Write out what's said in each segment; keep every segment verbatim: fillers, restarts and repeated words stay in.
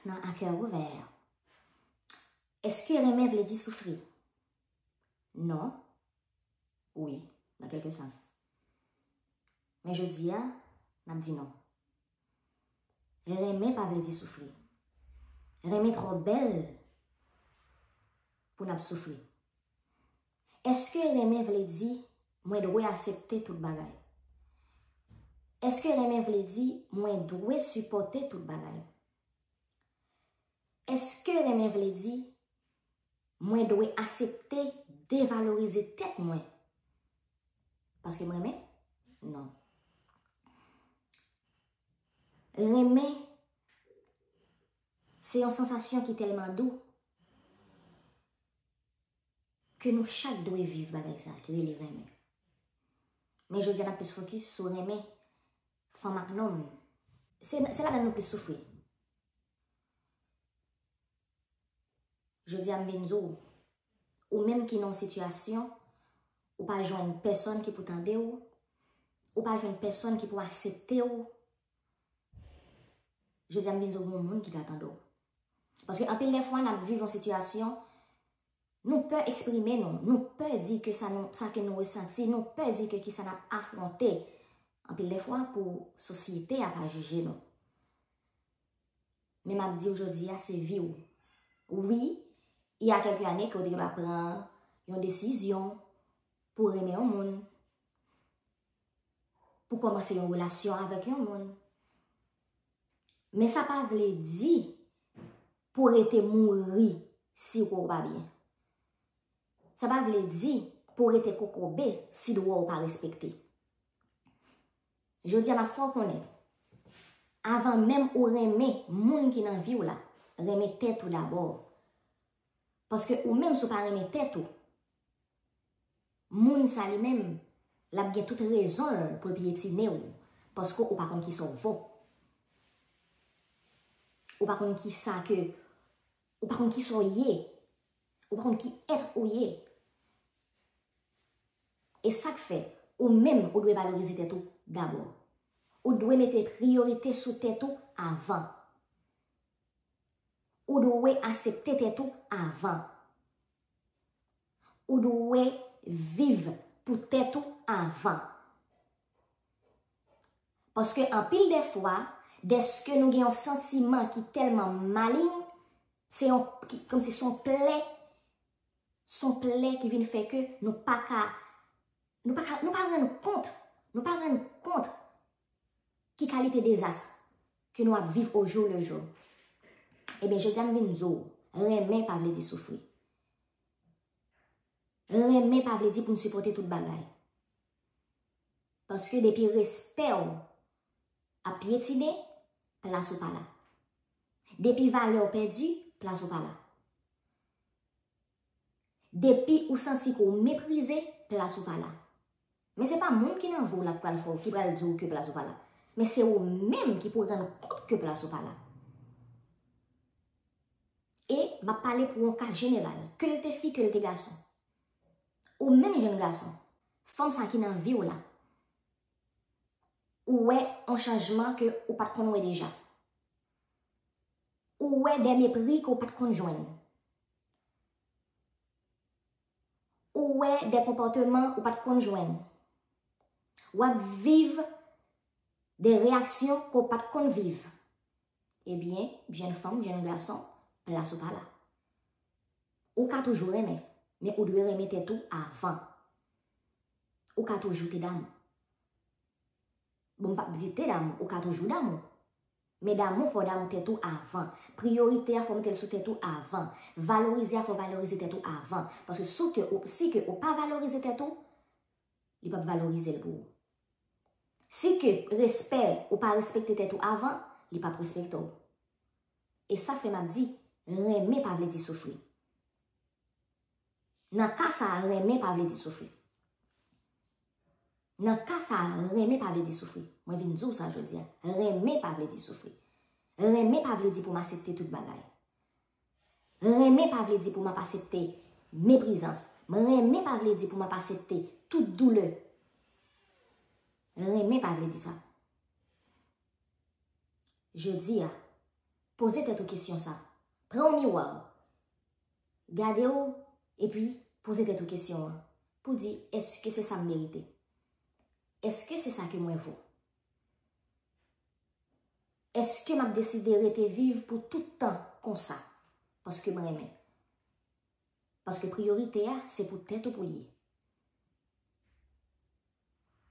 Nan A Cœur Ouvert. Èske renmen vle di soufri? Non. Wi, nan kèlke sans. Men jodi a, n ap di non. Renmen pa vle di soufri. Renmen twò bèl pou n ap soufri. Èske renmen vle di mwen dwe aksepte tout bagay? Èske renmen vle di mwen dwe sipòte tout bagay? Èske renmen vle di mwen dwe aksepte devalorize tèt mwen? Paske m renmen? Non. Renmen, se yon sansasyon ki tèlman dou ke nou chak dwe viv bagay sa a ki rele renmen. Men jodi a, n ap plis fokis sou renmen fanm ak nonm. Se, se ladan nou plis soufri. Jodi a, m vin di w, ou menm ki nan yon sitiyasyon, ou pa jwenn pèsonn ki pou tande w, ou pa jwenn pèsonn ki pou aksepte w, jodi a, m vin di w, gen yon moun ki ka tande w. Paske anpil de fwa, n ap viv yon sitiyasyon, nou pè eksprime nou, nou pè di ke sa nou, sa ke nou resanti, nou pè di ke kisa n ap afwonte. Anpil de fwa, pou sosyete a pa jije nou. Men m ap di w jodi a, se vi w. Wi, il y a quelques années ke w te gen dwa pran yon desizyon pou renmen yon moun, pou kòmanse yon relasyon avèk yon moun. Men sa pa vle di pou rete mouri si w pa byen. Sa pa vle di pou rete kokobe si dwa w pa respekte. Jodi a, m ap fè w konnen, avan menm ou renmen moun ki nan vi w la, renmen tèt ou dabò. Paske ou menm, si w pa renmen tèt ou, moun sa li menm, l ap gen tout rezon l pou l pyetine w, paske ou pa konn kisa w vo. Ou pa konn kisa ke, ou pa konn kisa w ye. Ou pa konn ki èt ou ye. E sa k fè, ou menm, ou dwe valorize tèt ou dabò. Ou dwe mete priyorite sou tèt ou avan. Ou dwe aksepte tèt ou avan. Ou dwe viv pou tèt ou avan. Paske anpil de fwa, dèske nou gen yon santiman ki tèlman malin, se yon, ki, kòmsi se yon plè, se yon plè ki vin fè ke nou pa ka, nou pa ka, nou pa rann kont, nou pa rann kont ki kalite dezas ke nou ap viv au jour le jour. Ebyen, jodi a m vin di w, renmen pa vle di soufri. Renmen pa vle di pou n sipòte tout bagay. Paske depi respè w ap pyetine, plas ou pa la. Depi valè w pèdi, plas ou pa la. Depi ou santi ke w meprize, plas ou pa la. Men se pa moun ki nan vi w la k pral fè w, ki pral di w ke plas ou pa la. Men se ou menm ki pou rann kont ke plas ou pa la. E m ap pale pou yon ka jeneral, ke l te fi, ke l te gason. Ou menm jèn gason, fanm sa ki nan vi w la, ou wè yon chanjman ke ou pa t konn wè deja. Ou wè de mepri ke w pa t konn jwenn. Ou wè de konpòteman ou pa t konn jwenn. W ap viv de reyaksyon ke w pa t konn viv. Ebyen, jèn fanm, jèn gason, plas ou pa la. Ou ka toujou renmen, men ou dwe renmen tèt ou avan. Ou ka toujou te damou. Bon, m p ap di te damou, ou ka toujou damou. Men damou, fò w damou tèt ou avan. Priyorite a, fò w mete l sou tèt ou avan. Valorize a, fò w valorize tèt ou avan. Paske si ke ou, si ke ou pa valorize tèt ou, li p ap valorize l pou ou. Si ke respè, ou pa respekte tèt ou avan, li p ap respekte w. E sa fè m ap di, renmen pa vle di soufri. Nan ka sa a, renmen pa vle di soufri. Nan ka sa a, renmen pa vle di soufri. Mwen vin di w sa jodi a. Renmen pa vle di soufri. Renmen pa vle di pou m aksepte tout bagay. Renmen pa vle di pou m ap aksepte meprizans. Renmen pa vle di pou m ap aksepte tout doulè. Renmen pa vle di sa. Jodi a, Poze tèt ou kesyon sa. Pran yon miwa. Gade w, epi poze tèt ou kesyon an. Pou di, èske se sa m merite? Èske se sa ke mwen vo? Èske m ap deside rete viv pou tout tan konsa? Paske m renmen. Paske priyorite a, se pou tèt ou pou l ye.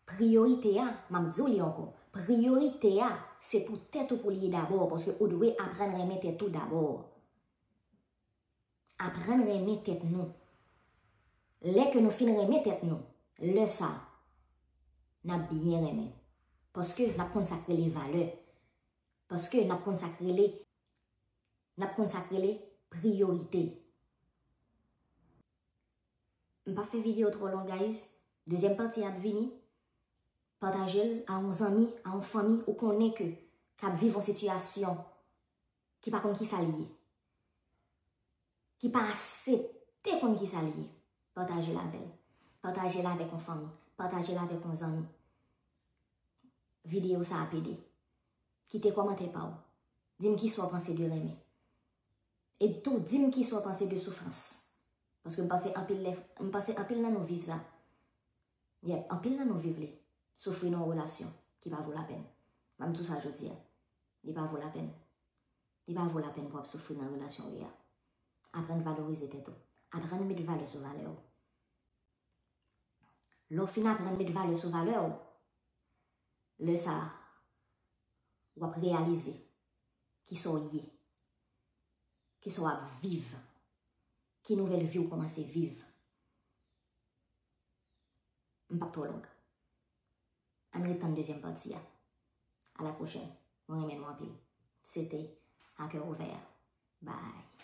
Priyorite a, m ap di w li ankò, priyorite a, se pou tèt ou pou l ye dabò, paske ou dwe aprann renmen tèt ou dabò. Aprann renmen tèt nou. Lè ke nou fin renmen tèt nou, lè sa, n ap byen renmen. Paske n ap konn sa k rele valè. Paske n ap konn sa k rele, n ap konn sa k rele priyorite. M p ap fè videyo twò long, guys. Dezyèm pati a ap vini. Pataje l a yon zanmi, a yon fanmi ou konnen ke k ap viv yon sitiyasyon ki pa konn kisa l ye, ki pa aksepte konn kisa l ye. Pataje l avè l. Pataje l avèk yon fanmi. Pataje l avèk yon zanmi. Videyo sa ap ede. Kite kòmantè pa w. Di m kisa w panse de renmen. E tou, di m kisa w panse de soufrans. Paske m panse anpil lè, m panse anpil nan nou viv sa. Yep, anpil nan nou viv li. Soufri nan yon relasyon ki pa vo lapenn. M ap di w sa jodi a. Li pa vo lapenn. Li pa vo lapenn pou w ap soufri nan relasyon w ye a. Aprann valorize tèt ou. Aprann met valè sou valè w. Lè w fin aprann met valè sou valè w, lè sa a, w ap reyalize kisa w ye, kisa w ap viv, ki nouvèl vi w kòmanse viv. M p ap twò long. Ann ret tann dezyèm pati a. A la pwochèn. Mwen renmen nou anpil. Se te A Cœur Ouvert. Bye.